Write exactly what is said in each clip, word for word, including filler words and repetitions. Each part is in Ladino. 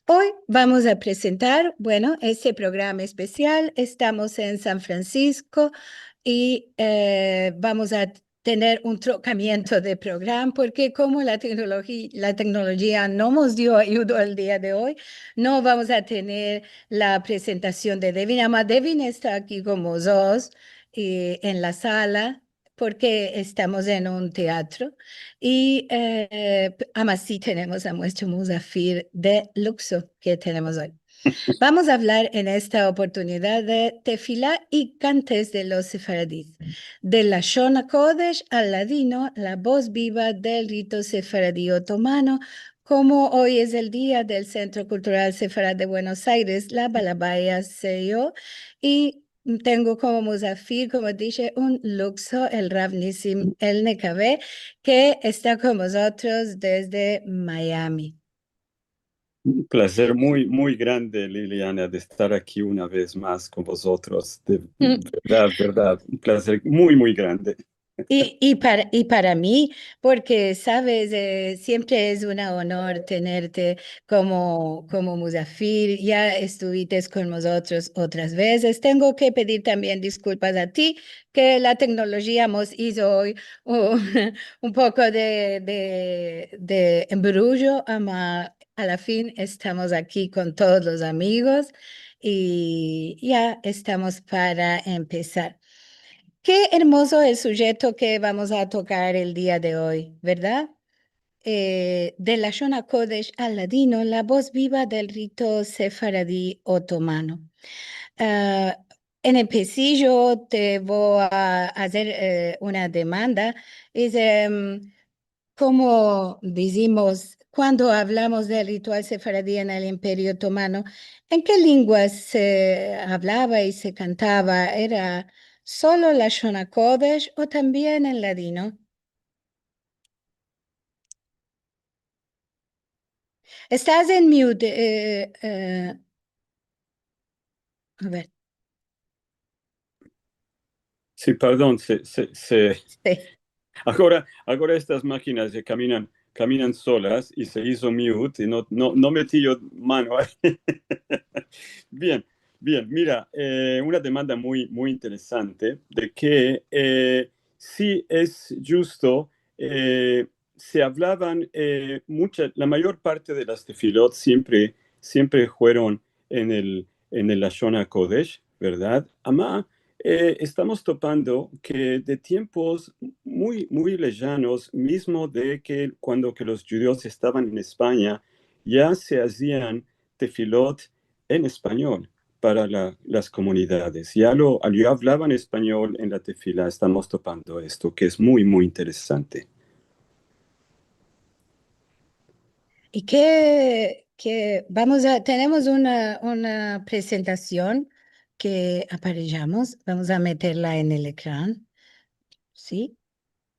Hoy vamos a presentar, bueno, este programa espesial. Estamos en San Francisco i, eh, vamos a tener un trokamiento de programa, porke komo la teknoloji-, la teknolojia no mos dio ayudo el dia de oy, no vamos a tener la presentasion de Devin. Ama Devin esta aki komo zos, eh, en la sala, porke estamos en un teatro, i, eh, ama si tenemos a muestro muzafir de lukso ke tenemos oy. Vamos a avlar en esta oportunidad de tefila i kantes de los sefaradis, del lashon hakodesh al ladino, la voz biva del rito sefaradi otomano, komo oy es el dia del Sentro Kultural Sefarad de Buenos Ayres, la balabaya se yo, i tengo komo muzafir, komo dishe, un lukso, el Rav Nissim Elnekave, ke esta kon mozotros desde Miami. Un plazer muy, muy grande, Liliana, de estar aki una vez mas kon vozotros. De verdad, verdad, un plazer muy, muy grande. I, i para, i para mi, porke, saves, eh, siempre es un onor tenerte komo, komo muzafir. Ya estuvites kon mozotros otras vezes. Tengo ke pedir tambien diskulpas a ti, ke la teknolojia mos izo oy un, un poko de, de, de embrullo, ama a la fin estamos aki kon todos los amigos i ya estamos para empesar. Ke ermozo el sujeto ke vamos a tokar el dia de oy, verdad? Eh, del lashon hakodesh al ladino, la voz biva del rito sefaradi otomano. Ah, en empesijo te vo a azer, eh, una demanda. Es, em, komo dizimos, kuando avlamos del ritual sefaradi en el Imperio Otomano, en ke lengua se avlava i se kantava? Era solo lashon hakodesh o tambien en ladino? Estas en mute, eh, eh, a ver. Si, pardon, se, se, se... Si. Agora, agora estas makinas ya kaminan, kaminan solas i se izo mute i no, no, no meti yo mano ayi. Bien, bien, mira, eh, una demanda muy, muy interesante de ke, eh, si es djusto, eh, se avlavan, eh, mucha, la mayor parte de las tefilot siempre, siempre fueron en el, en el lashon hakodesh, verdad? Ama, eh, estamos topando ke de tiempos muy, muy lejanos, mizmo de ke kuando ke los djudios estavan en Espanya, ya se azian tefilot en espanyol para la, las komunidades. Ya lo, ya avlavan espanyol en la tefila, estamos topando esto, ke es muy, muy interesante. I ke, ke vamos a, tenemos una, una presentasion ke aparejamos, vamos a meterla en el ekran, si?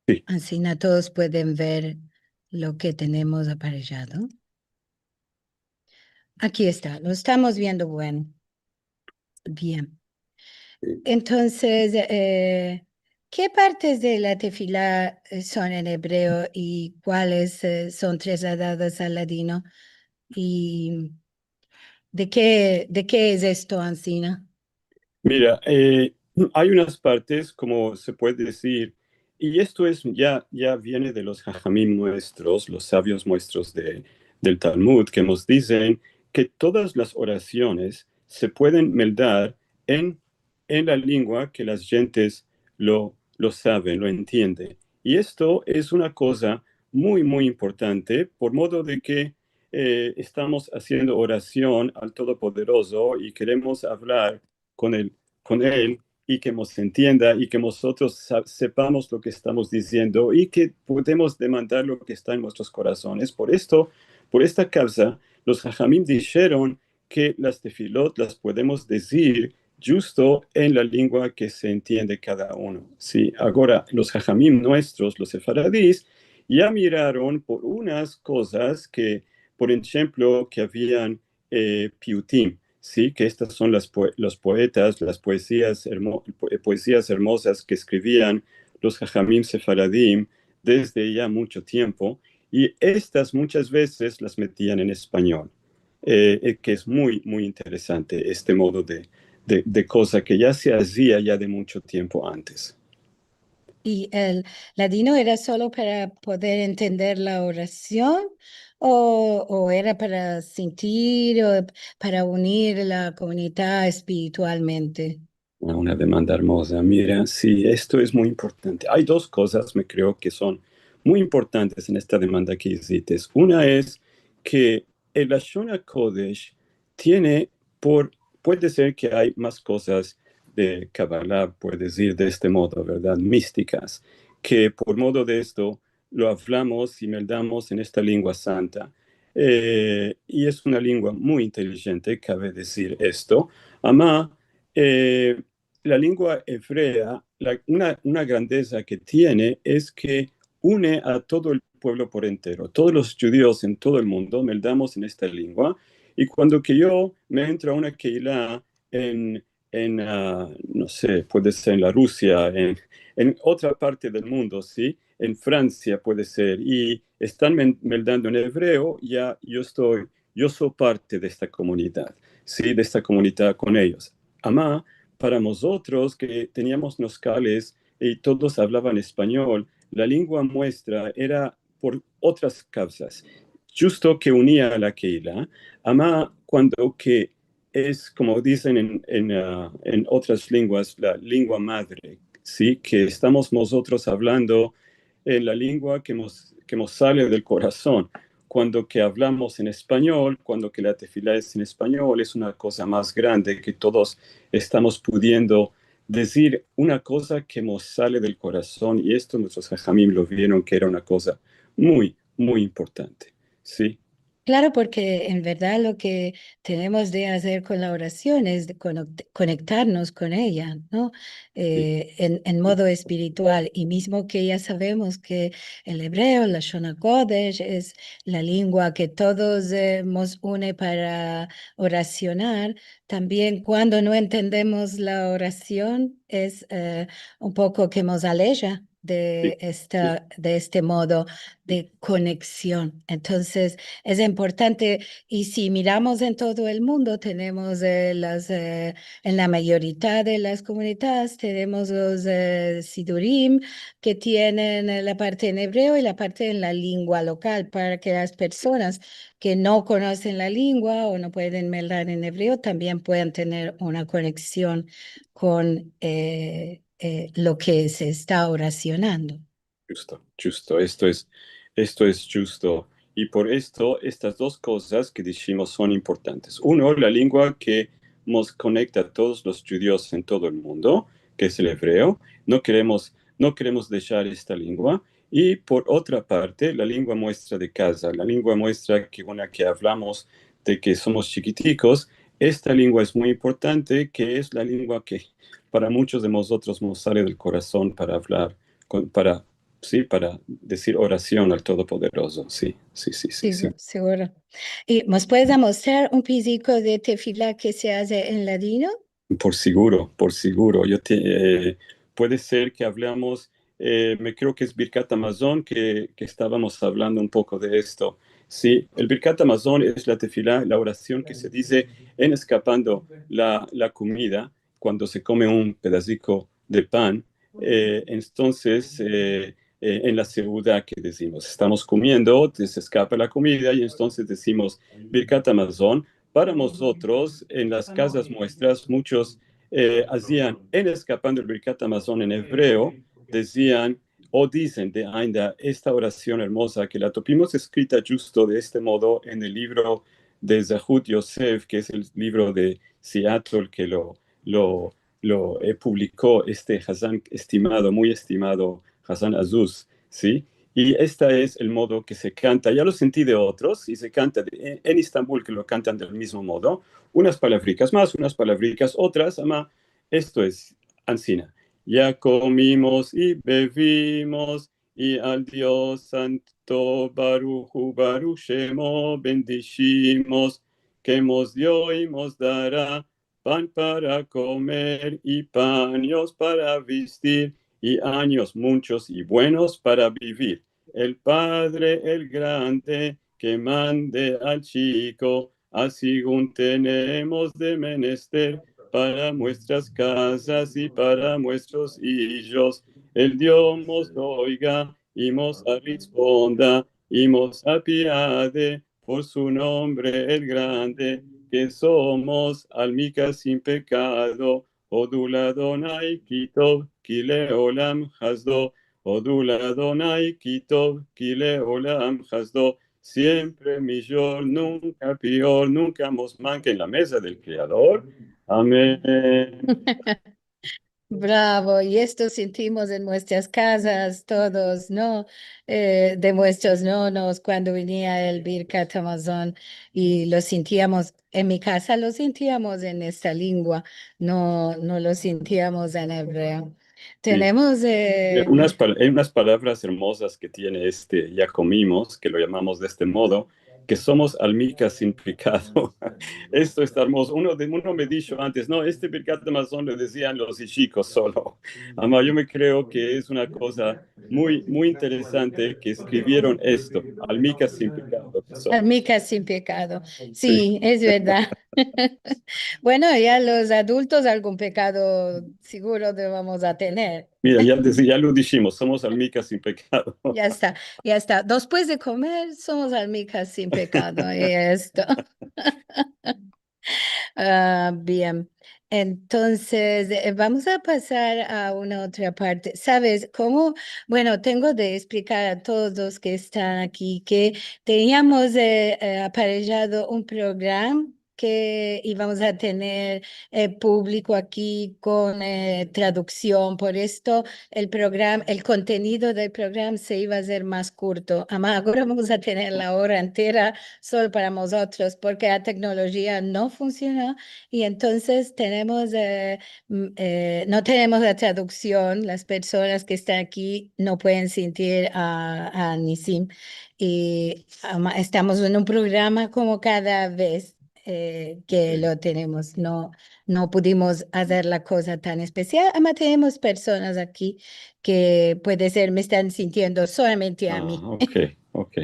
Si. Ansina todos pueden ver lo ke tenemos aparejado. Aki esta, lo estamos viendo, bueno. Bien. Si. Entonses, eh, ke partes de la tefila, eh, son en ebreo i kuales, eh, son trasladadas al ladino? I de ke, de ke es esto ansina? Mira, eh, ay unas partes, komo se puede dizir, i esto es, ya, ya viene de los hachamim muestros, los savios muestros de, del Talmud, ke mos dizen ke todas las orasiones se pueden meldar en, en la lengua ke las djentes lo, lo saven, lo entienden. I esto es una koza muy, muy importante, por modo de ke, eh, estamos aziendo orasion al Todopoderozo i keremos avlar kon el, kon el, i ke mos entienda, i ke mozotros sa-, sepamos lo ke estamos diziendo, i ke podemos demandar lo ke esta en muestros korasones. Por esto, por esta kavza, los hachamim disheron ke las tefilot las podemos dizir djusto en la lengua ke se entiende kada uno. Si, agora, los hachamim muestros, los sefaradis, ya miraron por unas kozas ke, por enshemplo, ke avian, eh, piyutim, si, ke estas son las poe-, los poetas, las poezias ermo-, poe-, poezias ermozas ke eskrivian los hachamim sefaradim desde ya muncho tiempo, i estas munchas vezes las metian en espanyol. eh, eh, ke es muy, muy interesante este modo de, de, de koza ke ya se azia ya de muncho tiempo antes. I el ladino era solo para poder entender la orasion o, o era para sentir o para unir la komunidad espiritualmente? Una demanda ermoza. Mira, si, esto es muy importante. Ay dos kozas, me kreo, ke son muy importantes en esta demanda ke izites. Una es ke el Lashon HaKodesh tiene, por, puede ser ke ay mas kozas de Kabbalah, puede dizir de este modo, verdad? Mistikas, ke por modo de esto lo avlamos i meldamos en esta lengua santa. Eh, i es una lengua muy intelijente, kabe dizir esto. Ama, eh, la lengua evrea, la, una, una grandeza ke tiene es ke une a todo el puevlo por entero. Todos los djudios en todo el mundo meldamos en esta lengua. I kuando ke yo me entro a una keilah en, en, ah, no se, puede ser en la Rusia, en, en otra parte del mundo, si? En Fransia puede ser, i estan men-, meldando en evreo, ya yo esto, yo so parte de esta komunidad, si? De esta komunidad kon eyos. Ama, para mozotros ke teniamos nos kales i todos avlavan espanyol, la lengua muestra era por otras kavzas, djusto ke unia a la keilah. Ama kuando ke es, komo dizen en, en, ah, en otras lenguas, la lengua madre, si? Ke estamos mozotros avlando en la lengua ke mos, ke mos sale del korason. Kuando ke avlamos en espanyol, kuando ke la tefilah es en espanyol, es una koza mas grande ke todos estamos pudiendo dizir una koza ke mos sale del korason, i esto muchos hajamim lo vieron ke era una koza muy, muy importante, si? Klaro, porke en verdad lo ke tenemos de azer kon la orasion es de konekt-, konektarmos kon eya, no? Eh, en, en modo espiritual, i mizmo ke ya savemos ke el evreo, Lashon HaKodesh, es la lengua ke todos, eh, mos une para orasionar, tambien kuando no entendemos la orasion, es, eh, un poko ke mos aleja de esta, de este modo de koneksion. Entonses, es importante, i si miramos en todo el mundo, tenemos, eh, las, eh, en la mayorita de las komunidades, tenemos los, eh, sidurim ke tienen, eh, la parte en evreo i la parte en la lengua lokal, para ke las personas ke no konosen la lengua o no pueden meldar en evreo tambien puedan tener una koneksion kon, eh, eh, lo ke se esta orasionando. Djusto, djusto. Esto es, esto es djusto. I por esto, estas dos kozas ke dishimos son importantes. Uno, la lengua ke mos konekta a todos los djudios en todo el mundo, ke es el evreo. No keremos, no keremos deshar esta lengua. I por otra parte, la lengua muestra de kaza, la lengua muestra ke, una ke avlamos de ke somos chikitikos, esta lengua es muy importante, ke es la lengua ke para muchos de mozotros mos sale del korason para avlar, kon, para, si, para dizir orasion al Todopoderozo. Si, si, si, si, si. Sigur-, siguro. I mos puedes amostrar un piziko de tefilah ke se aze en ladino? Por siguro, por siguro. Yo te, eh, puede ser ke avlamos, eh, me kreo ke es Birkat Hamazon ke, ke estavamos avlando un poko de esto. Si, el Birkat Hamazon es la tefilah, la orasion ke se dize en eskapando la, la komida, kuando se kome un pedaziko de pan, eh, entonses, eh, eh, en la seuda ke dizimos, estamos komiendo, te, se eskapa la komida i entonses dizimos Birkat Hamazon. Para mozotros, en las kazas muestras, muchos, eh, azian en eskapando el Birkat Hamazon en evreo, dizian o dizen de ainda esta orasion ermoza ke la tuvimos eskrita djusto de este modo en el livro de Zehut Yosef, ke es el livro de Seattle ke lo, lo, lo, eh, publiko este hazan estimado, muy estimado hazan Azuz, si? I esta es el modo ke se kanta. Ya lo senti de otros, i se kanta de, en, en Estambul ke lo kantan del mizmo modo, unas palavrikas mas, unas palavrikas otras, ama esto es ansina. Ya komimos i bevimos, i al Dios santo, Baruch Hu Baruch Shemo, bendishimos, ke mos dio i mos dara pan para komer i panyos para vistir i anyos munchos i buenos para bivir. El padre, el grande, ke mande al chiko a segun tenemos de menester para muestras kazas i para muestros ijos. El Dio mos oiga i mos arisponda i mos apiade por su nombre el grande, ke somos almikas sin pekado, Odu Ladonai ki tov ki leolam hazdo. Odu Ladonai ki tov ki leolam hazdo. Siempre mijor, nunka pior, nunka mos manka en la meza del Kreador. Amen. Bravo, i esto sintimos en muestras kazas todos, no? Eh, de muestros nonos, kuando venia el Birkat Hamazon, i lo sintiamos, en mi kaza lo sintiamos en esta lengua, no, no lo sintiamos en ebreo. Si. Tenemos, eh, unas pal-, ay unas palavras ermozas ke tiene este, ya komimos, ke lo yamamos de este modo, ke somos almikas sin pekado. Esto esta ermozo. Uno de, uno me disho antes, no, este Birkat Hamazon le dezian los ishikos solo. Ama, yo me kreo ke es una koza muy, muy interesante ke eskrivieron esto, almikas sin pekado ke somos. Almikas sin pekado. Si, es verdad. Bueno, ya los adultos algun pekado seguro devamos a tener. Mira, ya dezi-, ya lo dishimos, somos almikas sin pekado. Ya esta, ya esta. Despues de komer, somos almikas sin pekado, i esto. Ah, bien. Entonses, eh, vamos a pasar a una otra parte. Saves, komo, bueno, tengo de eksplikar a todos ke estan aki ke teniamos, eh, eh, aparejado un programa ke ivamos a tener, eh, publiko aki kon, eh, traduksion. Por esto, el programa, el kontenido del programa se iva a azer mas kurto. Ama agora vamos a tener la ora entera solo para mozotros, porke la teknolojia no funsiona, i entonses tenemos, eh, mm, eh, no tenemos la traduksion, las personas ke estan aki no pueden sintir a, a Nisim, i, ama, estamos en un programa komo kada vez, eh, ke lo tenemos, no, no pudimos azer la koza tan espesial, ama tenemos personas aki ke puede ser me estan sintiendo solamente a mi. Ah, ok, ok.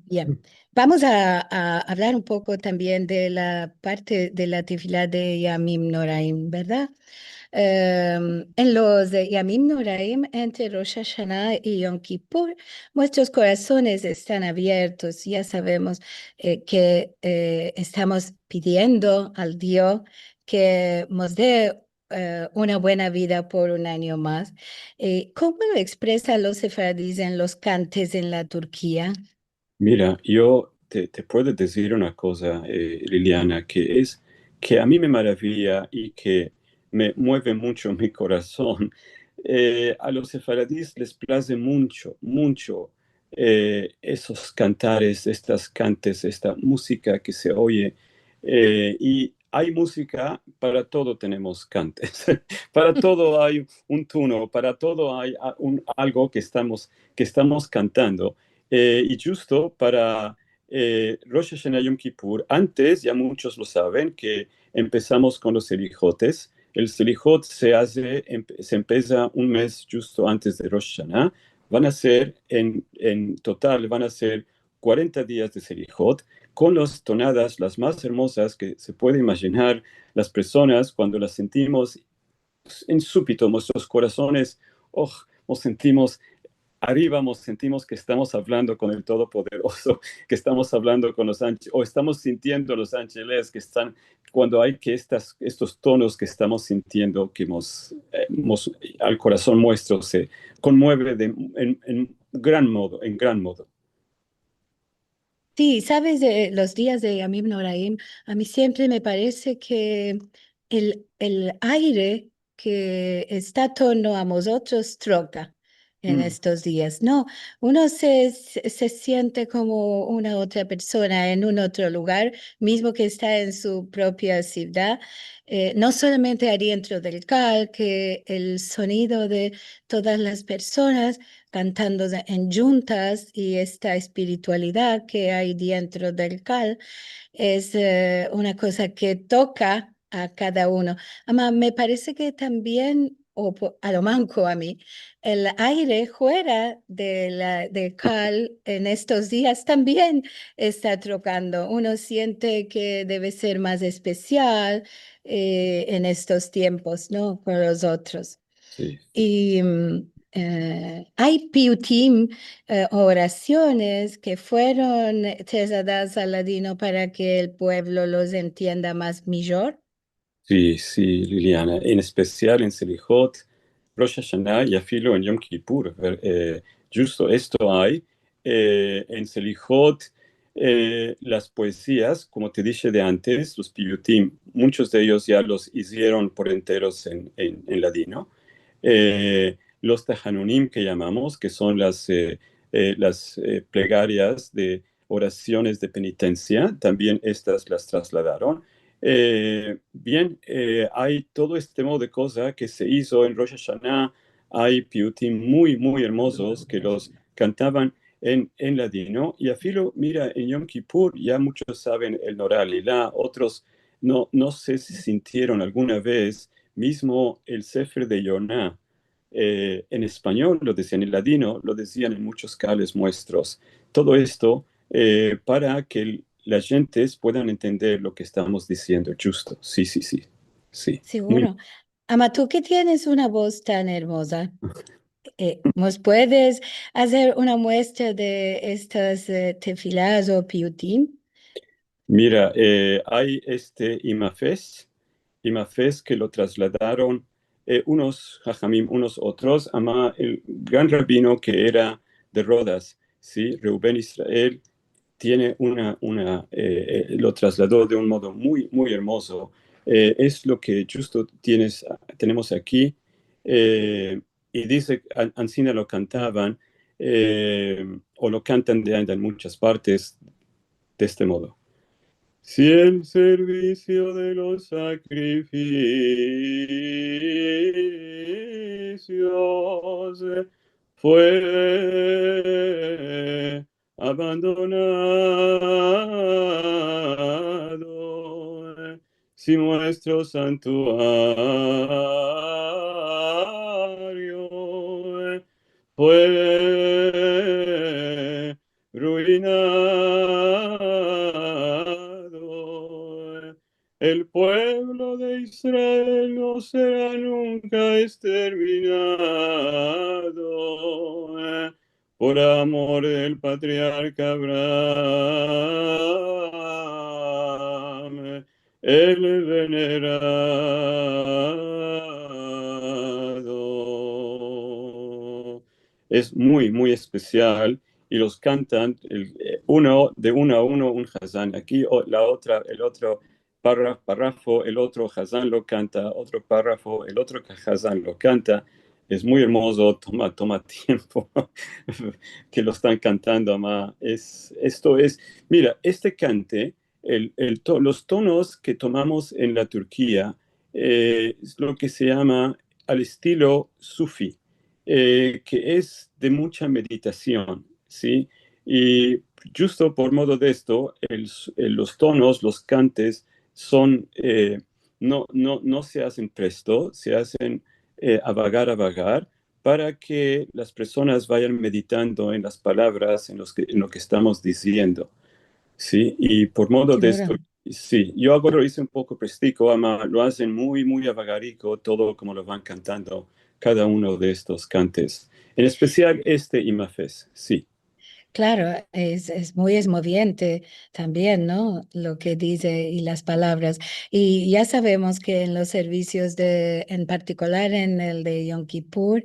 Bien, vamos a, a avlar un poko tambien de la parte de la tefila de Yamim Noraim, verdad? Em, en los, eh, Yamim Noraim, entre Rosh Ashana i Yom Kipur, muestros korasones estan aviertos. Ya savemos, eh, ke, eh, estamos pidiendo al Dio ke mos de, eh, una buena vida por un anyo mas. Eh, komo lo ekspresan los sefaradis en los kantes en la Turkia? Mira, yo te, te puedo dezir una koza, eh, Liliana, ke es ke a mi me maraviya i ke me mueve muncho mi korason. Eh, a los sefaradis les plaze muncho, muncho, eh, esos kantares, estas kantes, esta muzika ke se oye, eh, i ay muzika para todo, tenemos kantes. Para todo ay un tono, para todo ay a-, un, algo ke estamos, ke estamos kantando. Eh, i djusto para, eh, Rosh Ashana Yom Kipur, antes, ya munchos lo saven, ke empesamos kon los selihotes. El selihot se aze, empe-, se empesa un mes djusto antes de Rosh Ashana. Van a ser, en, en total, van a ser kuarenta dias de selihot, kon las tonadas las mas ermozas ke se puede imajinar, las personas kuando las sentimos en supito, muestros korasones, oh, mos sentimos ariva, mos sentimos ke estamos avlando kon el Todopoderoso, ke estamos avlando kon los anj-, o estamos sintiendo los anjeles ke estan, kuando ay ke estas, estos tonos ke estamos sintiendo, ke mos, eh, mos, al korason muestro se konmueve de, en, en gran modo, en gran modo. Si, saves, eh, los dias de Yamim Noraim, a mi siempre me parese ke el, el aire ke esta torno a mozotros troka en estos dias, no? Uno se, se, se siente komo una otra persona en un otro lugar, mizmo ke esta en su propia sivdad, eh, no solamente adientro del kal, ke el sonido de todas las personas kantando de, en djuntas i esta espiritualidad ke ay dientro del kal es, eh, una koza ke toka a kada uno. Ama, me parese ke tambien o po-, a lo manko a mi, el aire fuera de la, de Kal en estos dias tambien esta trokando. Uno siente ke deve ser mas espesial, eh, en estos tiempos, no? Kon los otros. Si. I, mm, eh, ay piyutim, eh, orasiones ke fueron trasladadas al ladino para ke el puevlo los entienda mas mijor? Si, si, Liliana. En espesial en Selihot, Rosh Ashana i afilo en Yom Kipur, ver-, eh, djusto esto ay, eh, en Selihot, eh, las poezias, komo te dishe de antes, los piyutim, munchos de eyos ya los izieron por enteros en, en, en ladino. Eh, los tahanunim ke yamamos, ke son las, eh, eh, las, eh, plegarias de orasiones de penitensia, tambien estas las trasladaron. Eh, bien, eh, ay todo este modo de koza ke se izo en Rosh Ashana, ay piyutim muy, muy ermozos ke los kantavan en, en ladino. I afilo, mira, en Yom Kipur ya munchos saven el Nora Lila, otros no, no se si sintieron alguna vez, mizmo el Sefer de Yona, eh, en espanyol lo dizian, en ladino lo dizian en munchos kales muestros. Todo esto, eh, para ke el, las djentes puedan entender lo ke estamos diziendo, djusto. Si, si, si. Si. Siguro. Ama, tu ke tienes una voz tan ermoza, eh, mos puedes azer una muestra de estas, eh, tefilas o piyutim? Mira, eh, ay este Imafes, Imafes ke lo trasladaron, eh, unos hahamim, unos otros, ama el gran rabino ke era de Rodas, si, Reuben Israel, tiene una, una, eh, eh, lo traslado de un modo muy, muy ermozo. Eh, es lo ke djusto tienes, tenemos aki, eh, i dize, an-, ansina lo kantavan, eh, o lo kantan de ainda en munchas partes, de este modo. Si el servisio de los sakrifisios fue abandonado, si muestro santuario fue ruinado, el puevlo de Israel no sera nunka esterminado, por amor del patriarka Abraham, el venerado. Es muy, muy espesial, i los kantan el, eh, uno, de uno a uno un hazan. Aki, o, la otra, el otro parra-, parrafo, el otro hazan lo kanta, otro parrafo, el otro hazan lo kanta. Es muy ermozo, toma, toma tiempo ke lo estan kantando, ama. Es, esto es, mira, este kante, el, el to-, los tonos ke tomamos en la Turkia, eh, es lo ke se yama al estilo sufi, eh, ke es de muncha meditasion, si? I djusto por modo de esto, el s-, el, los tonos, los kantes son, eh, no, no, no se azen presto, se azen, eh, avagar, avagar, para ke las personas vayan meditando en las palavras, en los ke, en lo ke estamos diziendo. Si? I por modo de esto, si, yo agora lo ize un poko prestiko, ama lo azen muy, muy avagariko, todo komo lo van kantando kada uno de estos kantes. En espesial este Imafes, si. Klaro, es, es muy esmoviente tambien, no? Lo ke dize i las palavras. I ya savemos ke en los servisios de, en partikular en el de Yom Kipur,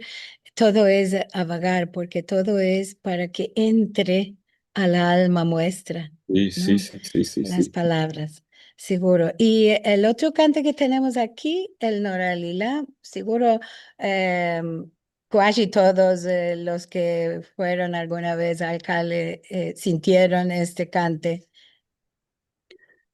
todo es avagar, porke todo es para ke entre a la alma muestra, no? Si, si, si, si, si, si. Las palavras, siguro. I el otro kante ke tenemos aki, el Nora Lila, siguro, em, kuaji todos, eh, los ke fueron alguna vez al Kal, eh, sintieron este kante.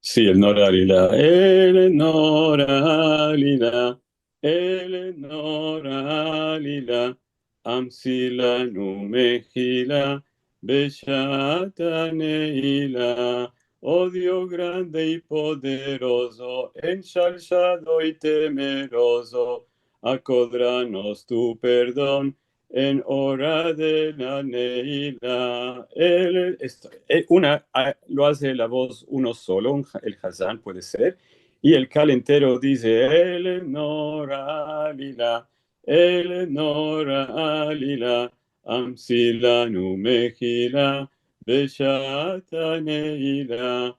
Si, el Nora Lila. El Nora Lila, el Nora Lila, amsi lanu mehila, beshat aneila, o Dio grande i poderozo, enshalshado i temerozo, akodranos tu perdon en ora de la neila. El, esto, eh, una, ah, lo aze la voz uno solo, un ha-, el hazan puede ser, i el kal entero dize, el nor alila, el nor alila, amsila nu mehila, beshat aneila.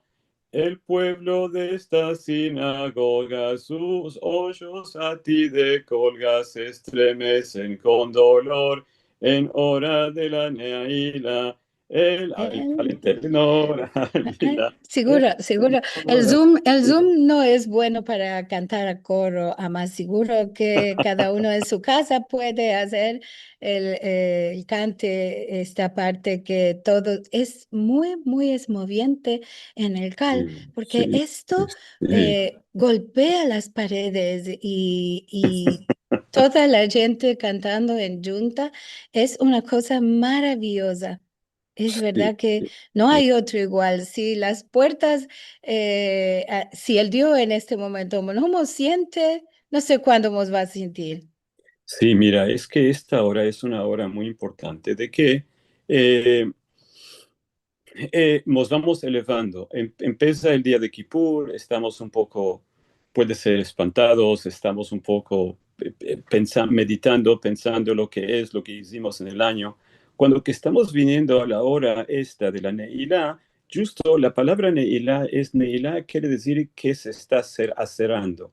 El puevlo de esta sinagoga, sus ojos a ti de kolga se estremesen kon dolor en ora de la neila. El, el, el nor alila. Siguro, siguro. El Zoom, el Zoom no es bueno para kantar a koro, ama siguro ke kada uno en su kaza puede azer el, eh, el kante, esta parte ke todo es muy, muy esmoviente en el kal, porke esto, eh, golpea las paredes i, i toda la djente kantando en djunta. Es una koza maraviyoza. Es verdad ke no ay otro igual. Si las puertas, eh, a, si el Dio en este momento no mos siente, no se kuando mos va a sintir. Si, mira, es ke esta ora es una ora muy importante de ke, eh, eh, mos vamos elevando. Em-, empesa el dia de Kipur, estamos un poko, puede ser, espantados, estamos un poko, eh, eh, pensa-, meditando, pensando lo ke es, lo ke izimos en el anyo. Kuando ke estamos viniendo a la ora esta de la neila, djusto la palavra neila es, neila kere dizir ke se esta ser-, aserrando,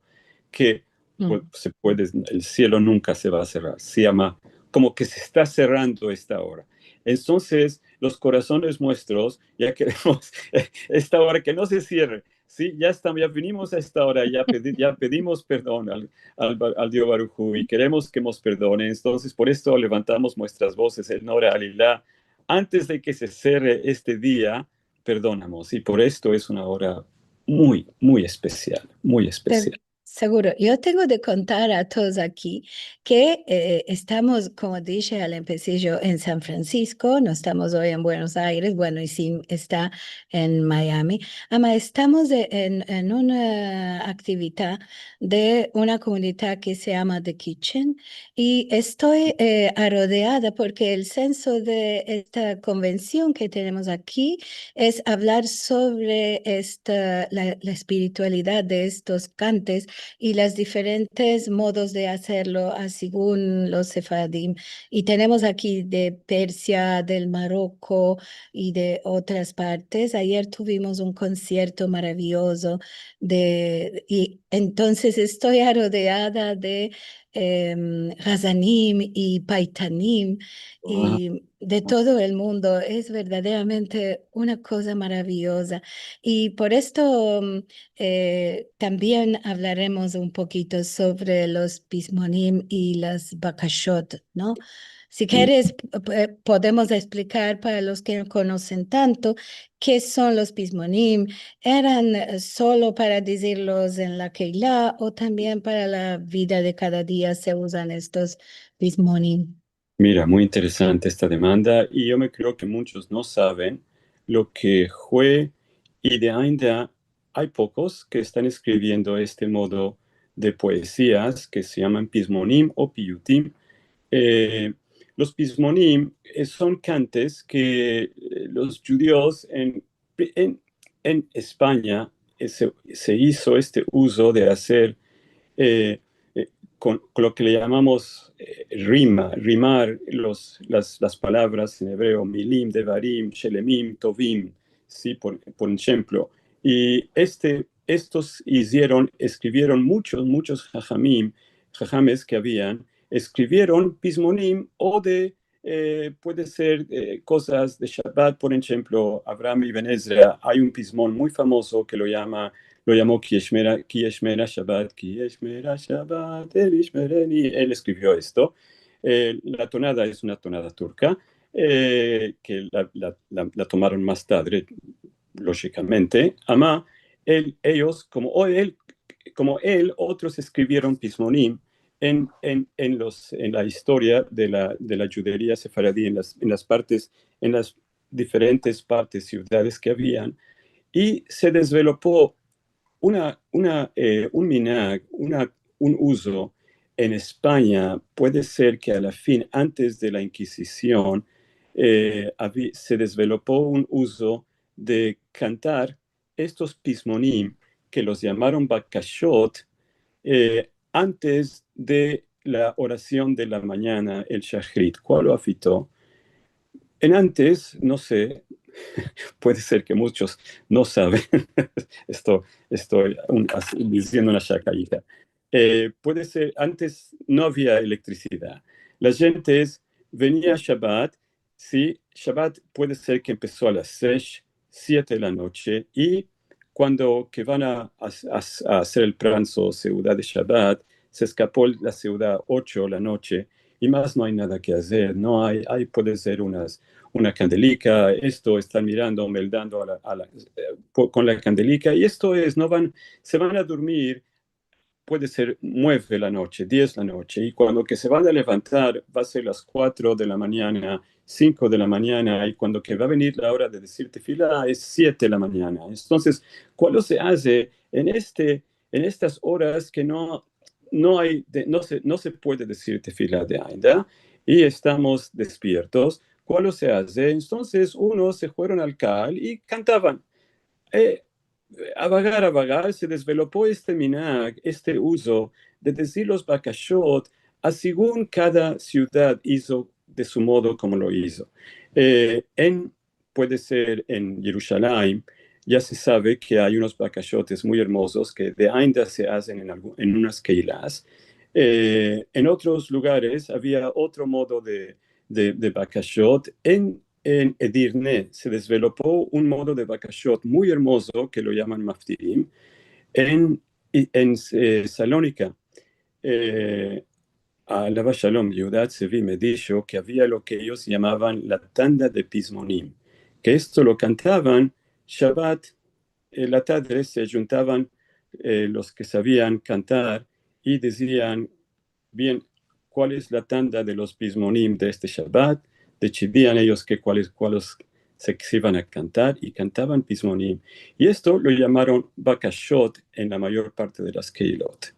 ke pu-, se puede, el sielo nunka se va a serrar, se yama komo ke se esta serrando esta ora. Entonses, los korasones muestros ya keremos esta ora ke no se sierre. Si, ya estamos, ya vinimos a esta ora, ya pedi-, ya pedimos perdon al, al Ba-, al Dio Baruhu i keremos ke mos perdone. Entonses, por esto levantamos muestras vozes, el nor alila, antes de ke se serre este dia, perdonamos. I por esto es una ora muy, muy espesial, muy espesial. Seguro. Yo tengo de kontar a todos aki ke, eh, estamos, komo dishe al empesijo, en San Francisco, no estamos oy en Buenos Aires, bueno, i si esta en Miami, ama estamos de, en, en una aktividad de una komunidad ke se yama The Kitchen, i esto, eh, arodeada porke el senso de esta konvension ke tenemos aki es avlar sovre esta, la, la espiritualidad de estos kantes i las diferentes modos de azerlo, a, segun los sefaradim. I tenemos aki de Persia, del Maroko i de otras partes. Ayer tuvimos un konsierto maraviyozo de, i entonses esto arodeada de, em, hazanim i paitanim i de todo el mundo. Es verdaderamente una koza maraviyoza. I por esto, mm, eh, tambien avlaremos un pokito sovre los pizmonim i las bakashot, no? Si keres, p-, p-, podemos esplikar para los ke no konosen tanto ke son los pizmonim. Eran, eh, solo para dizirlos en la keila o tambien para la vida de kada dia se uzan estos pizmonim? Mira, muy interesante esta demanda, i yo me kreo ke munchos no saven lo ke fue, i de ainda ay pokos ke estan eskriviendo este modo de poezias ke se yaman pizmonim o piyutim. Eh, los pizmonim, eh, son kantes ke, eh, los djudios en, en, en Espanya, eh, se, se izo este uzo de azer, eh, eh, kon, kon lo ke le yamamos, eh, rima, rimar los, las, las palavras en ebreo, milim, devarim, shelemim, tovim, si, por, por enshemplo. I este, estos izieron, eskrivieron munchos, munchos hajamim, hajames ke avian, eskrivieron pizmonim o de, eh, puede ser, eh, kozas de Shabat, por enshemplo, Avraham Ibn Ezra, ay un pizmon muy famozo ke lo yama, lo yamo Ki Yeshmera, Ki Yeshmera Shabat, Ki Yeshmera Shabat, el Yishmereni. El eskrivio esto. Eh, la tonada es una tonada turka, eh, ke la, la, la, la tomaron mas tadre, lojikamente. Ama, el, eyos, komo, o el, komo el, otros eskrivieron pizmonim en, en, en los, en la istoria de la, de la djuderia sefaradi, en las, en las partes, en las diferentes partes, sivdades ke avian, i se dezvelopo una, una, eh, un minag, una, un uzo en Espanya puede ser ke a la fin, antes de la Inkisision, eh, avi-, se dezvelopo un uzo de kantar estos pizmonim ke los yamaron bakashot, eh, antes de la orasion de la manyana, el shahrit. Kual lo afito? En antes, no se, puede ser ke muchos no saven, esto, esto un, as-, diziendo una shakayita. Eh, puede ser, antes no avia elektrisidad. Las djentes venia Shabat, si, Shabat puede ser ke empeso a las sesh, siete de la noche, i kuando ke van a, a, a, a azer el pranzo, seuda de Shabat, se eskapo la seuda ocho de la noche, i mas no ay nada ke azer, no ay, ay, puede ser unas, una kandelika, esto, estan mirando, meldando a la, a la, eh, po-, kon la kandelika, i esto es, no van, se van a durmir, puede ser mueve de la noche, diez de la noche, i kuando ke se van a levantar, va a ser las kuatro de la manyana, sinko de la manyana, i kuando ke va a venir la ora de dezir tefila es siete de la manyana. Entonses, kualo se aze en este, en estas oras ke no, no ay de, no se, no se puede dezir tefila de ainda, i estamos despiertos? Kualo se aze? Entonses, unos se fueron al kal i kantavan. Eh, a vagar, a vagar, se dezvelopo este minhag, este uzo de dezir los bakashot, a segun kada siudad izo de su modo komo lo izo. Eh, en, puede ser en Yerushalayim, ya se save ke ay unos bakashotes muy ermozos ke de ainda se azen en algu-, en unas keilas. Eh, en otros lugares avia otro modo de, de, de bakashot. En en Edirne se dezvelopo un modo de bakashot muy ermozo ke lo yaman maftirim. En, en, eh, Salonika, eh, alav shalom, Yehuda Atzevi me disho ke avia lo ke eyos yamavan la tanda de pizmonim, ke esto lo kantavan Shabat, eh, la tadre se djuntavan, eh, los ke savian kantar i dizian, bien, kual es la tanda de los pizmonim de este Shabat, desidian eyos ke kuales, kuales se, se ivan a kantar, i kantavan pizmonim. I esto lo yamaron bakashot en la mayor parte de las keilot.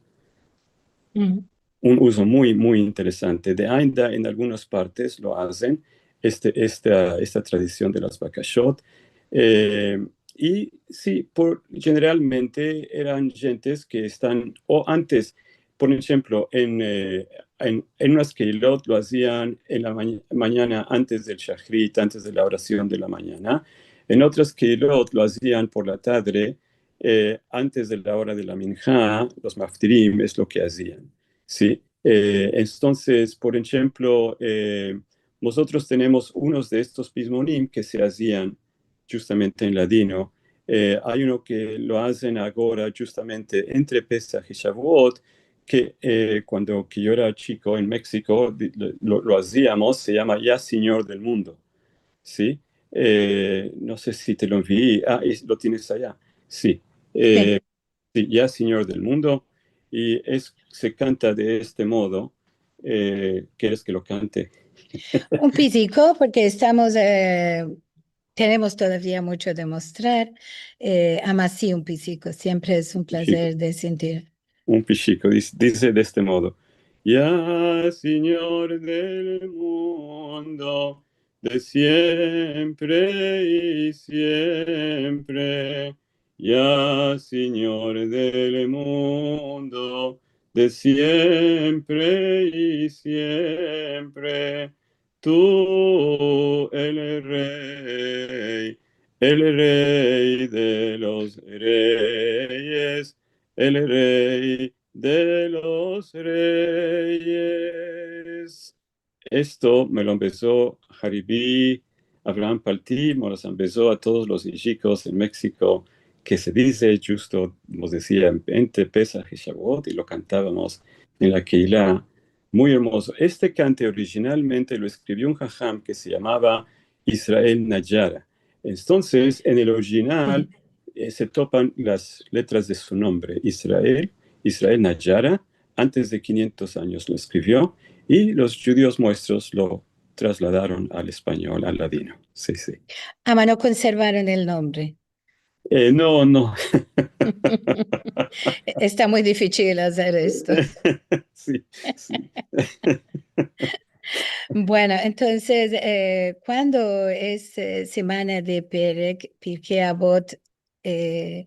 Un uzo muy, muy interesante. De ainda en algunas partes lo azen, este, esta, esta tradision de las bakashot. Eh, i si, por, jeneralmente eran djentes ke estan, o antes, por enshemplo, en, eh, en, en unas keilot lo azian en la ma-, manyana antes del shahrit, antes de la orasion de la manyana. En otras keilot lo azian por la tadre, eh, antes de la ora de la minha, los maftirim es lo ke azian. Si? Eh, entonses, por enshemplo, eh, mozotros tenemos unos de estos pizmonim ke se azian djustamente en ladino. Eh, ay uno ke lo azen agora djustamente entre Pesah i Shavuot, ke, eh, kuando ke yo era chiko en Meksiko, di-, lo, lo, lo aziamos, se yama Ya Sinyor del Mundo. Si? Eh, no se si te lo envii. A, es, lo tienes aya. Si. Si. Eh, si, Ya Sinyor del Mundo. I es, se kanta de este modo. Eh, keres ke lo kante? Un piziko, porke estamos, eh, tenemos todavia muncho de mostrar. Eh, ama si, un piziko. Siempre es un plazer de sentir. Un piziko, dis-, dize de este modo: Ya Sinyor del mundo, de siempre i siempre, Ya Sinyor del mundo, de siempre i siempre, tu el Rey, el Rey de los reyes, el Rey de los reyes. Esto me lo embezo Haribi Avraham Palti, mos lo embezo a todos los ijikos en Meksiko, ke se dize djusto, mos dizia, entre Pesah i Shavuot, i lo kantavamos en la keila. Muy ermozo. Este kante orijinalmente lo eskrivio un haham ke se yamava Israel Nayara. Entonses, en el orijinal, eh, se topan las letras de su nombre, Israel, Israel Nayara, antes de kinyentos anyos lo eskrivio, i los djudios muestros lo trasladaron al espanyol, al ladino. Si, si. Ama no konservaron el nombre. Eh, no, no. Esta muy difisil azer esto. Si, si. Bueno, entonses, eh, kuando es, eh, semana de Perek, Pirkei Avot, eh,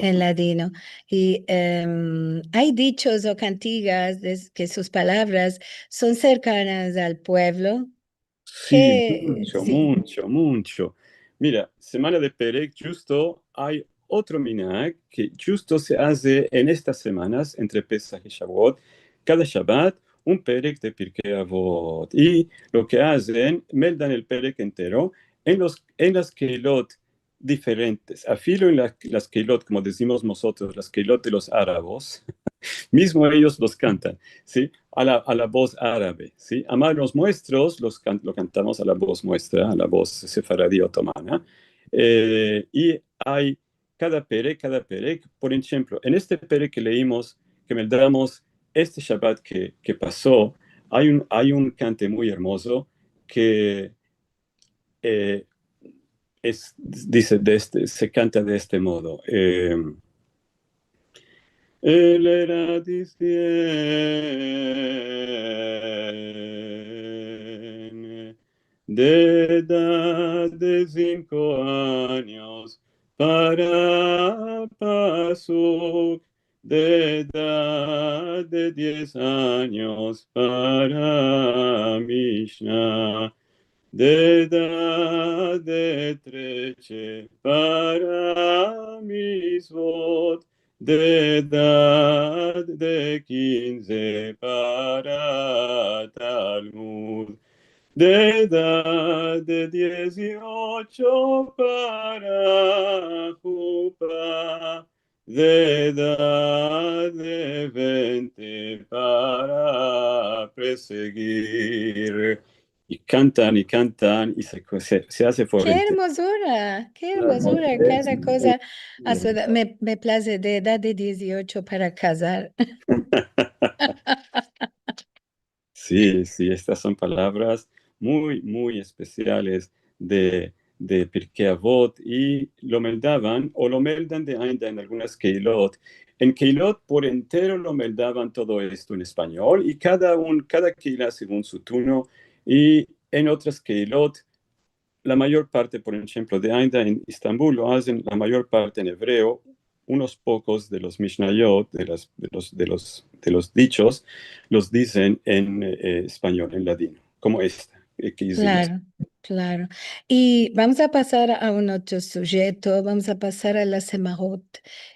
en ladino? I, em, ay dichos o kantigas de, ke sus palavras son serkanas al puevlo. Si, muncho, muncho, muncho. Mira, semana de Perek, djusto ay otro minhag ke djusto se aze en estas semanas, entre Pesah i Shavuot, kada Shabat, un Perek de Pirkei Avot. I lo ke azen, meldan el Perek entero en los, en las keilot diferentes. Afilo en la, las keilot, komo dizimos mozotros, las keilot de los arabos, mizmo eyos los kantan, si? A la, a la voz arabe, si? A manos muestros los kan-, lo kantamos a la voz muestra, a la voz sefaradi otomana. Eh, i ay kada Perek, kada Perek, por enshemplo, en este Perek ke leimos, ke meldamos este Shabat ke, ke paso, ay un, ay un kante muy ermozo ke, eh, es, dize de este, se kanta de este modo, eh, el era dizien de edad de sinko anyos para pasuk, de edad de diez anyos para mishna, de edad de treshe para mitzvot, de edad de kinze para Talmud, de edad de diez i ocho para hupa, de edad de vente para presegir. I kantan, i kantan, i se, se, se aze fuerte. Ke ermozura, ke ermozura, kada koza. Me, me plaze, de edad de diez i ocho para kazar. Si, si, estas son palavras muy, muy espesiales de, de Pirkei Avot, i lo meldavan, o lo meldan de ainda en algunas keilot. En keilot por entero lo meldavan todo esto en espanyol, i kada un, kada keila segun su turno, i en otras keilot, la mayor parte, por enshemplo, de ainda en Estambul lo azen la mayor parte en ebreo, unos pokos de los mishnayot, de las, de los, de los, de los dichos, los dizen en, eh, espanyol, en ladino, komo esta, eh, ke ize esta. Klaro, klaro. I vamos a pasar a un otro sujeto, vamos a pasar a las semahot.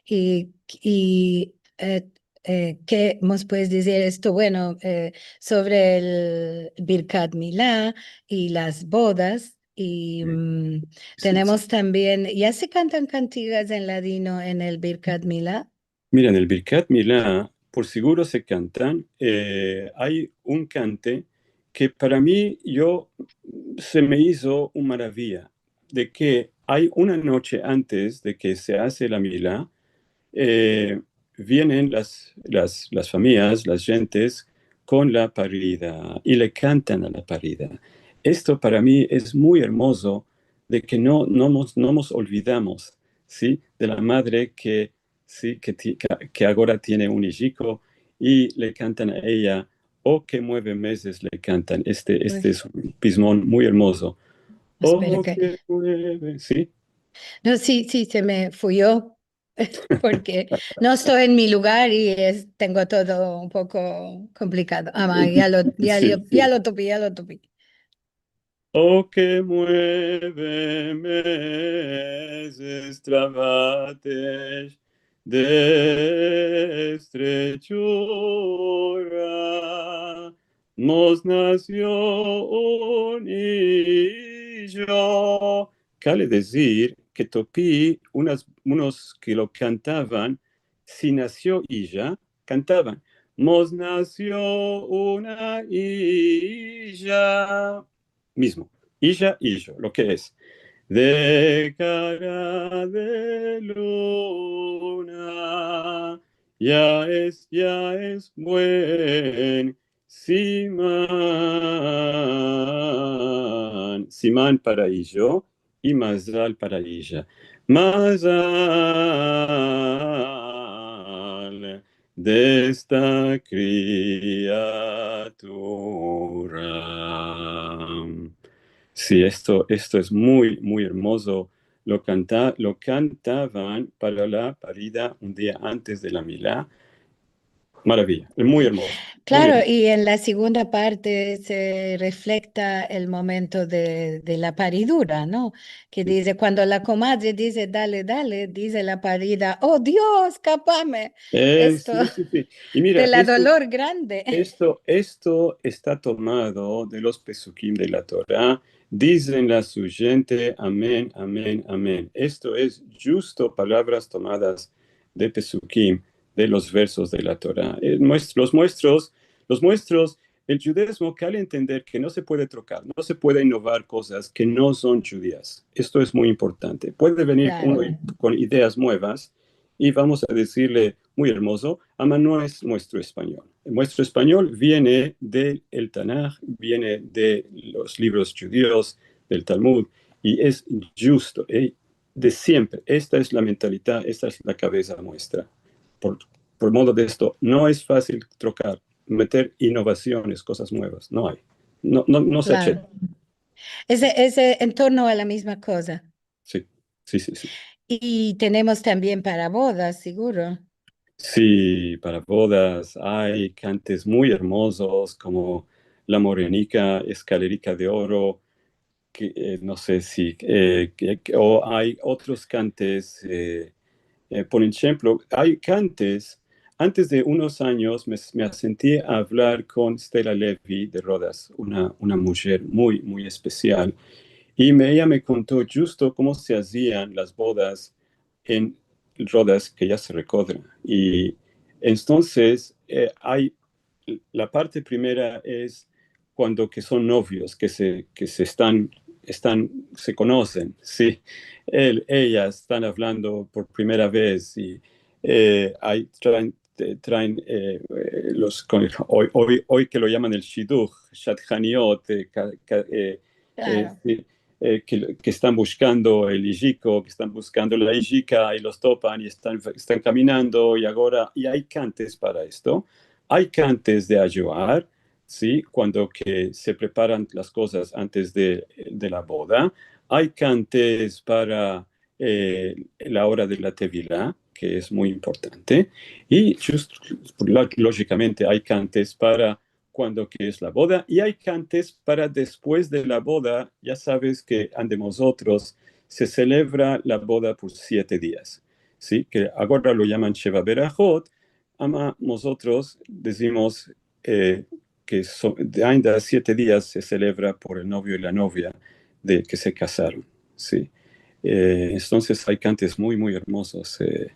I, i, eh, eh, ke mos puedes dizir esto? Bueno, eh, sovre el Birkat Mila i las bodas, i, mm, tenemos tambien, ya se kantan kantigas en ladino en el Birkat Mila? Mira, en el Birkat Mila, por seguro se kantan, eh, ay un kante ke para mi, yo, se me izo un maraviya, de ke ay una noche antes de ke se aze la Mila, eh, vienen las, las, las famiyas, las djentes, kon la parida, i le kantan a la parida. Esto para mi es muy ermozo, de ke no, no mos, no mos olvidamos, si, de la madre ke, si, ke ti-, ke, ke agora tiene un ijiko, i le kantan a eya, "O ke mueve mezes", le kantan. Este, este es un pizmon muy ermozo. "O ke mueve", si. No, si, si, se me fuyo, porke no esto en mi lugar i es, tengo todo un poko komplikado. Ama, ya lo, ya lo, ya lo topi, ya lo topi. "O ke mueve mezes travatesh de estrechura, mos nasio un ijo". Kale dizir ke topi unas, unos ke lo kantavan, si nasio ija, kantavan, "Mos nasio una ija". Mizmo, ija, ijo, lo ke es. "De kara de luna, ya es, ya es buen siman". Siman para ijo i mazal para ija. Mazal de esta kriatura. Si, esto, esto es muy, muy ermozo. Lo kanta-, lo kantavan para la parida un dia antes de la Mila. Maraviya, muy ermozo, muy ermozo. Klaro, i en la segunda parte se reflekta el momento de, de la paridura, no? Ke dize, kuando la komadre dize, "Dale, dale", dize la parida, "O Dios, kapame". Eh, esto, si, si, si. I mira, de la esto, dolor grande. Esto, esto esta tomado de los pesukim de la Tora. Dizen la su djente, "Amen, amen, amen". Esto es djusto palavras tomadas de pesukim, de los versos de la Tora. Eh, muest-, los muestros, los muestros, el djudezmo kale entender ke no se puede trokar, no se puede inovar kozas ke no son djudias. Esto es muy importante. Puede venir uno i-, kon ideas muevas i vamos a dizirle, "Muy ermozo, ama no es muestro espanyol". Muestro espanyol viene del Tanah, viene de los livros djudios, del Talmud, i es djusto, eh, de siempre. Esta es la mentalidad, esta es la kavesa muestra. Por, por modo de esto, no es fasil trokar, meter inovasyones, kozas muevas, no ay. No, no, no se acheta. Klaro. Es, es en torno a la mizma koza. Si, si, si, si. I tenemos tambien para bodas, siguro. Si, para bodas ay kantes muy ermozos, komo La Morenika, Eskalerika de Oro, ke, eh, no se si, eh, ke, ke, o ay otros kantes, eh, eh, por enshemplo, ay kantes, antes de unos anyos me, me asenti a avlar kon Stella Levy de Rodas, una, una mujer muy, muy espesial, i me, eya me konto djusto komo se azian las bodas en Rodas, ke ya se rekodra. I entonses, eh, ay, la parte primera es kuando ke son novios, ke se, ke se estan, estan, se konosen, si. El, eya estan avlando por primera vez i, eh, ay, traen, eh, traen, eh, eh, los, kon-, oy, oy, oy ke lo yaman el shiduh, shadchaniot, eh, ka-, ka-, eh, eh, Klaro. Si, eh, ke, ke estan bushkando el ijiko, ke estan bushkando la ijika, i los topan, i estan, estan kaminando, i agora, i ay kantes para esto. Ay kantes de ayuar, si, kuando ke se preparan las kozas antes de, de la boda. Ay kantes para, eh, la ora de la tevila, ke es muy importante. I just, lo-, lojikamente, ay kantes para kuando ke es la boda, i ay kantes para despues de la boda. Ya saves ke ande mozotros se selebra la boda por siete dias, si, ke agora lo yaman Sheva Berahot, ama mozotros dizimos, eh, ke so-, de ainda siete dias se selebra por el novio i la novia de ke se kasaron, si. Eh, entonses ay kantes muy, muy ermozos, eh,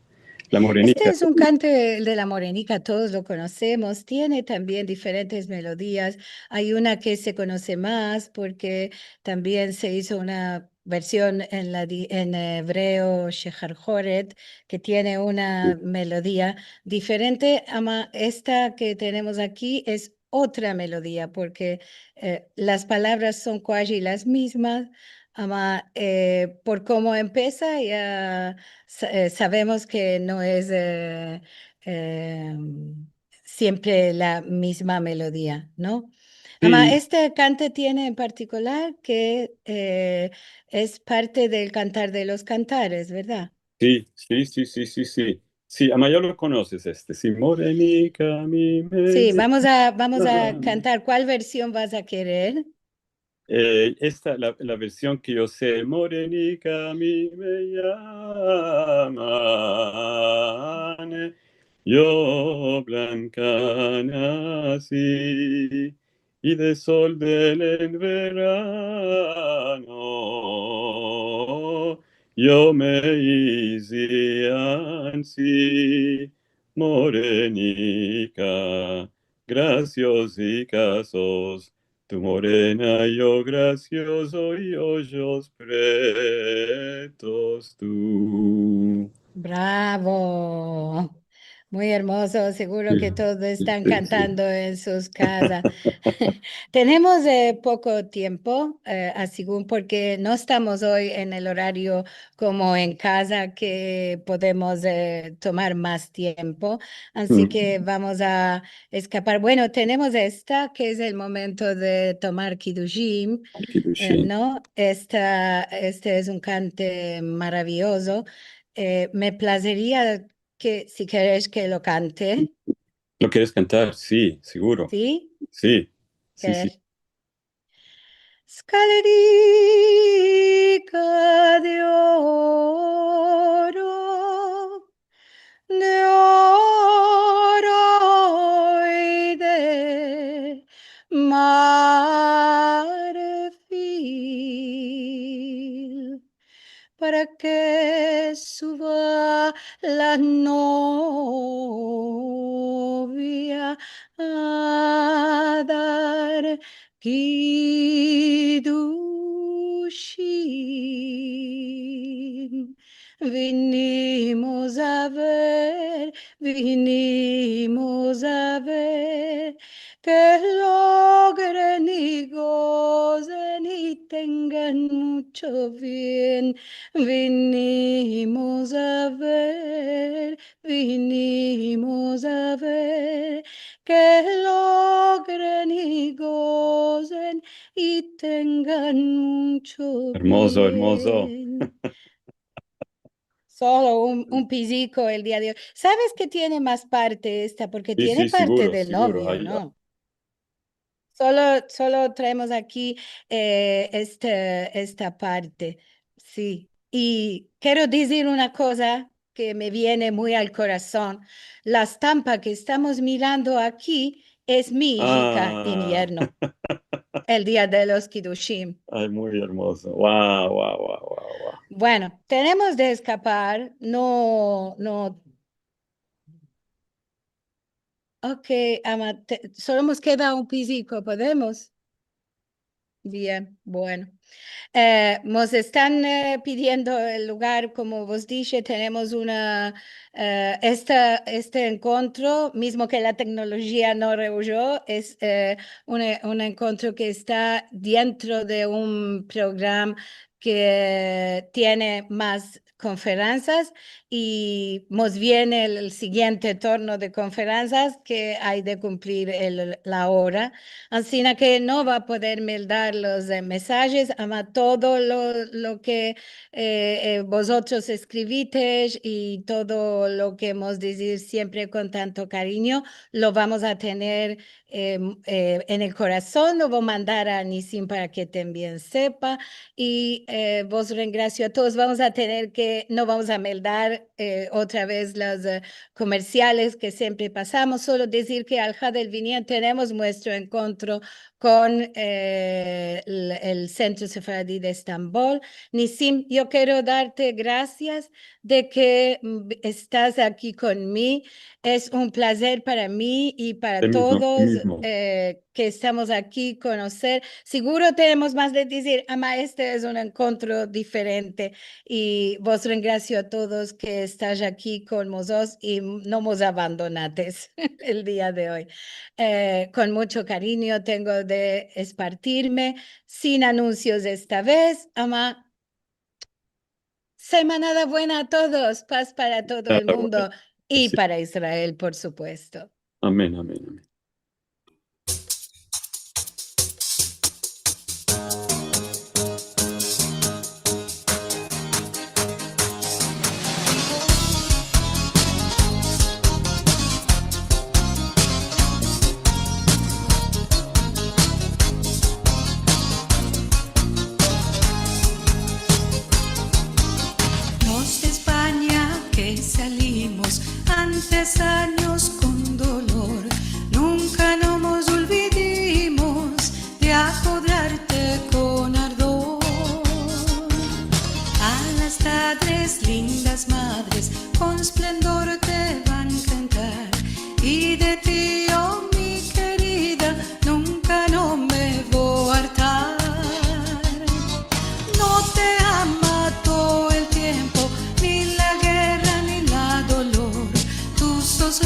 La Morenika. Este es un kante, el de La Morenika, todos lo konosemos. Tiene tambien diferentes melodias. Ay una ke se konose mas porke tambien se izo una version en la di-, en ebreo, Sheharhoret, ke tiene una melodia diferente. Ama esta ke tenemos aki es otra melodia, porke, eh, las palavras son kuaji las mizmas, ama, eh, por komo empesa, ya sa-, eh, savemos ke no es, eh, eh, siempre la mizma melodia, no? Ama, si, este kante tiene en partikular ke, eh, es parte del Kantar de los Kantares, verdad? Si, si, si, si, si, si. Si, ama, ya lo konoses este. Si, Morenika mi me... Si, vamos a, vamos a kantar. Kual version vas a kerer? Eh, esta, la, la version ke yo se, Morenika mi me yaman, yo blanka nasi, i de sol del enverano, yo me izi ansi, Morenika, graciozika sos, tu morena, yo graciozo, i ojos pretos tu. Bravo! Muy ermozo, seguro ke todos estan kantando en sus kazas. Tenemos, eh, poko tiempo, eh, a segun, porke no estamos oy en el orario komo en kaza ke podemos, eh, tomar mas tiempo. Ansi ke vamos a eskapar. Bueno, tenemos esta, ke es el momento de tomar kidushim, eh, no? Esta, este es un kante maraviyozo. Eh, me plazeria ke, si keres ke lo kante. Lo keres kantar? Si, seguro. Si? Si, si, si. Keres? Skalerika de oro, de oro i de marfil, para ke suva la novia a dar kidushim. Vinimos a ver, vinimos a ver ke logren i gozen i tengan mucho bien. Vinimos a ver, vinimos a ver ke logren i gozen i tengan mucho bien. Ermozo, ermozo. Solo un, un piziko el dia de oy. Saves ke tiene mas parte esta, porke tiene parte del novio, no? Solo, solo traemos aki, eh, este, esta parte. Si. I kero dizir una koza ke me viene muy al korason. La estampa ke estamos mirando aki es mi ijika en yerno. El dia de los kidushim. Ay, muy ermozo. Wow, wow, wow, wow, wow. Bueno, tenemos de eskapar. No, no. Ok, ama, te, solo mos keda un piziko, podemos? Bien, bueno. Eh, mos estan, eh, pidiendo el lugar, komo vos dishe, tenemos una, eh, esta, este enkontro, mizmo ke la teknolojia no rehuyo, es, eh, un, un enkontro ke esta dentro de un programa ke tiene mas konferansias i mos viene el, el sigiente turno de konferansias ke ay de kumplir el, la ora. Ansina ke no va a poder meldar los, eh, mesajes, ama todo lo, lo ke, eh, eh, vozotros eskrivitesh i todo lo ke mos dizir siempre kon tanto karinyo, lo vamos a tener eh, eh, en el korason, lo vo mandar a Nisim para ke tambien sepa. I, eh, vos rengrasio a todos. Vamos a tener ke, no vamos a meldar, eh, otra vez los, eh, komersiales ke siempre pasamos. Solo dizir ke al had el viniente tenemos muestro enkontro kon, eh, el, el Sentro Sefaradi de Estambol. Nisim, yo kero darte grasias de ke, mm, estas aki kon mi. Es un plazer para mi i para todos, eh, ke estamos aki konoser. Seguro tenemos mas de dizir, ama este es un enkontro diferente. I vos rengrasio a todos ke estais aki kon mozotros i no mos abandonates el dia de oy. Eh, kon mucho karinyo tengo de espartirme, sin anunsios esta vez, ama semanada buena a todos, paz para todo el mundo i para Israel, por supuesto. Amen, amen, amen. Los de Espanya ke salimos antes anyos kon dolor, nunka no mos olvidimos de akodarte kon ardor. A las tadres lindas madres kon esplendor te van kantar, i de ti, o mi kerida, nunka no me vo a artar. No te ama todo el tiempo ni la gerra ni la dolor, tu sos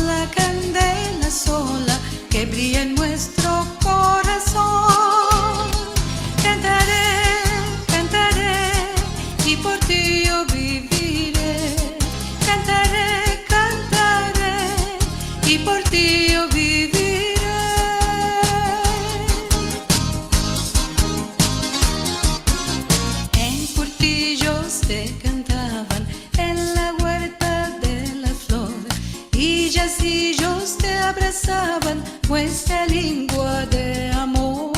Ellos te abrasavan, muestra lengua de amor.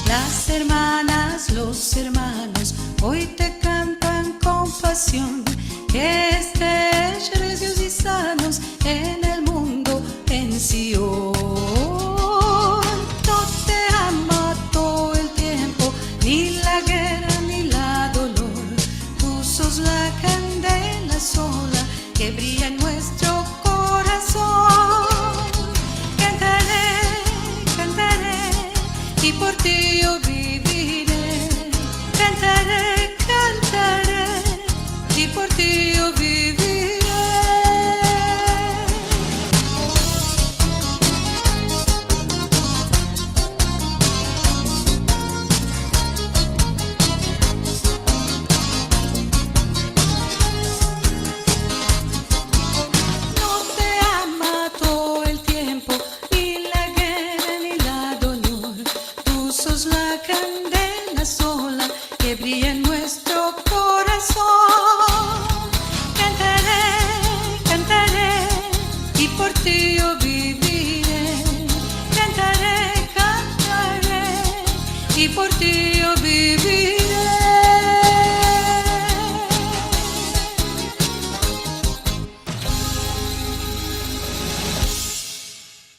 Las ermanas, los ermanos oy te kantan kon pasion, ke estesh rezios i sanos en el mundo, en Sion. No te ama todo el tiempo ni la gerra ni la dolor. Tu sos la kandela sola ke brilla en muestro korason. Kantare, kantare, i por ti yo bivire. Kantare, kantare, i por ti yo bivire. No te ama todo el tiempo ni la gerra ni la dolor. Tu sos la kandela sola ke brilla en